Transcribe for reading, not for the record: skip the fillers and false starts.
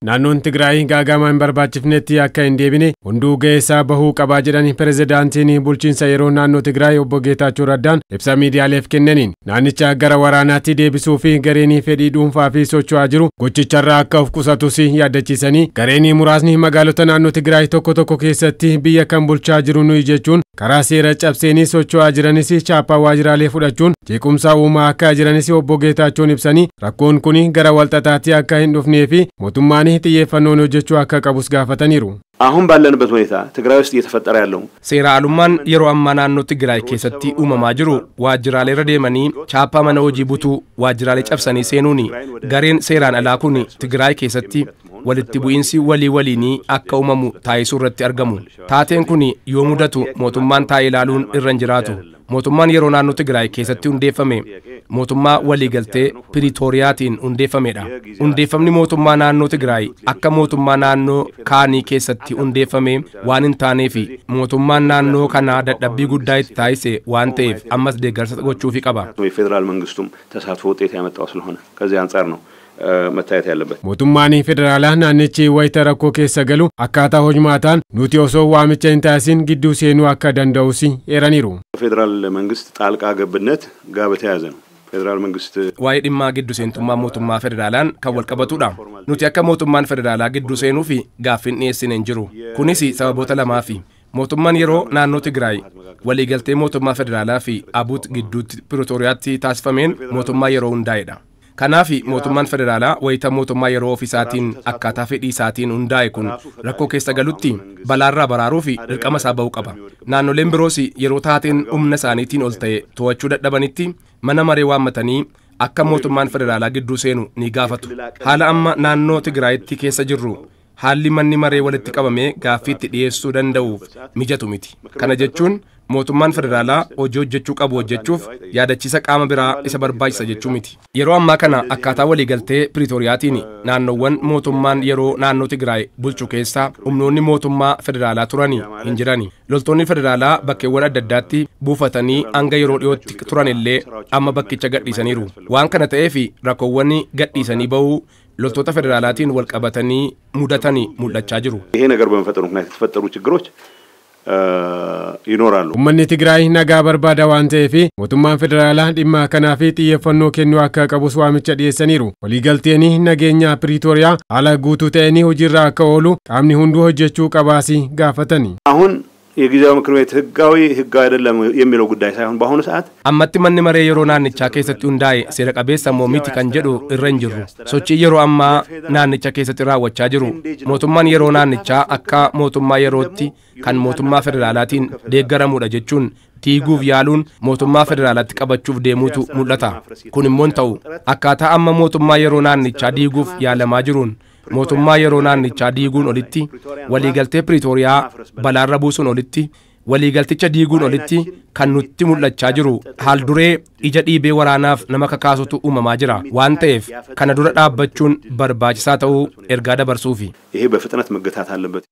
Naannoon Tigraay gaagama hin barbaachifnetti akka hin deebine hunduu ga'ee isaa bahuu qabaa jedhan pirezidaantiin bulchiinsa yeroo naannoo Tigraay obbo Geetaachoo Raddaan ibsa miidiyaaleef kennaniin. Naannicha gara waraanaatti deebisuu fi gareen fedhii dhuunfaa fi socho'aa jiru gochicharraa akka of qusatus yaadachiisanii, gareen muraasni magaalota naannoo Tigraay tokko tokko keessatti biyya kan bulchaa jiru nuyi jechuun karaa seera cabseenii socho'aa jiranis chaappaa waajjiraalee fudhachuun jeequmsa uumaa akka jiranis obbo Geetaachoon ibsanii, rakkoon kun gara walxaxaatti akka hin dhufnee fi mootummaan xiyyeeffannoon hojjechuu akka qabus gaafataniiru. አሁን ባለንበት ሁኔታ ትግራይ ውስጥ እየተፈጠረ ያለው Seera alummaan yeroo ammaa naannoo Tigraay keessatti uumamaa jiru waajjiraalee irra deemanii chaappaa mana hojii butuu, waajjiraalee cabsanii seenuun gareen seeraan alaa kun Tigraay keessatti walitti bu'iinsi walii waliinii akka uumamu taasisuu irratti argamu. Taateen kun yoo mudatu mootummaan taa'ee ilaaluun irra hin jiraatu. Mootummaan yeroo naannoo Tigraay keessatti hundeeffame mootummaa waliigaltee Piriitooriyaatiin hundeeffamedha. Hundeeffamni mootummaa naannoo Tigraay akka mootummaa naannoo kaanii keessatti hundeeffame waan hin taaneef mootummaan naannoo kanaa dadhabbii guddaa itti taasise waan ta'eef ammas deeggarsa gochuufii qaba. የፌዴራል መንግስቱም ተሳትፎ ውጤት ያመጣው ስለሆነ ከዚህ አንጻር ነው መታየት ያለበት። Mootummaan federaalaa naannichi wayita rakkoo keessa galu akkaataa hojmaataan nuti osoo waamicha hin taasisin gidduu seenuu akka danda'us eeraniiru. ፌዴራል መንግስት ጣልቃ ገብነት ጋር በተያያዘ ነው። ፌዴራል መንግስት Waa'ee dhimmaa gidduu seentummaa mootummaa federaalaan kan wal qabatudha. Nuti akka mootummaan federaalaa gidduu seenuu fi gaaffiin dhiyeessine hin jiru. Kunis sababoota lamaafi. Mootummaan yeroo naannoo Tigraay waliigaltee mootummaa federaalaa fi Abuut gidduutti Piriitooriyaatti taasifameen mootummaa yeroo hundaa'edha. Kanaaf mootummaan federaalaa wayita mootummaa yeroo ofiisaatiin akkaataa fedhii isaatiin hundaa'e kun rakkoo keessa galutti balaarraa baraaruu fi dirqama isaa bahuu qaba. Naannoleen biroos yeroo taateen humna isaaniitiin ol ta'e to'achuu dadhabanitti mana maree waammatanii akka mootummaan federaalaa gidduu seenu ni gaafatu. Haala amma naannoo Tigraayitti keessa jirru haalli manni maree walitti qabamee gaaffii itti dhiyeessuu danda'uuf mijatu miti. Kana jechuun mootummaan federaalaa hojii hojjechuu qabu hojjechuuf yaadachiisa qaama biraa isa barbaachisa jechuu miti. Yeroo ammaa kana akkaataa waliigaltee Piriitooriyaatiin naannoowwan mootummaan yeroo naannoo Tigraay bulchu keessaa humnoonni mootummaa federaalaa turanii hin jirani. Loltoonni federaalaa bakkeewwan adda addaatti buufatanii hanga yeroo dhiyootti turan illee amma bakkicha gadhiisaniiru. Waan kana ta'eef rakkoowwan gadhiisanii bahuu loltoota federaalaatiin wal qabatanii mudatanii mul'achaa jiru. ይሄ ነገር በመፈጠሩ ምክንያት የተፈጠሩ ችግሮች ይኖራሉ። Uummanni Tigraay nagaa barbaada waan ta'eef mootummaan federaalaa dhimma kanaa fi xiyyeeffannoo kennuu akka qabus waamicha dhiyeessaniiru. Waliigalteen nageenya Piriitooriyaa haala guutuu ta'een hojiirra akka oolu qaamni hunduu hojjechuu qabaas gaafatani. አሁን የጊዜያዊ ምክር ቤት ህጋዊ ህጋዊ አይደለም የሚለው ጉዳይ ሳይሆን በአሁኑ ሰዓት Ammatti manni maree yeroo naannichaa keessatti hundaa'e seera qabeessa moo miti kan jedhu irra hin jirru. Sochii yeroo ammaa naannicha keessatti raawwachaa jiru mootummaan yeroo naannichaa akka mootummaa yerootti kan mootummaa federaalaatiin deeggaramudha jechuun diiguuf yaaluun mootummaa federaalaatti qabachuuf deemuutu mul'ata. Kun immoo hin ta'u. Akkaataa amma mootummaa yeroo naannichaa diiguuf yaalamaa jiruun mootummaa yeroo naannichaa diiguun olitti, waliigaltee Piriitooriyaa balaarra buusuun olitti, waliigalticha diiguun olitti kan nutti mul'achaa jiru haal duree ija dhiibee waraanaaf nama kakaasutu uumamaa jira waan ta'eef kana dura dhaabbachuun barbaachisaa ta'uu ergaa dabarsuufi. ይሄ በፍጥነት መገታት አለበት።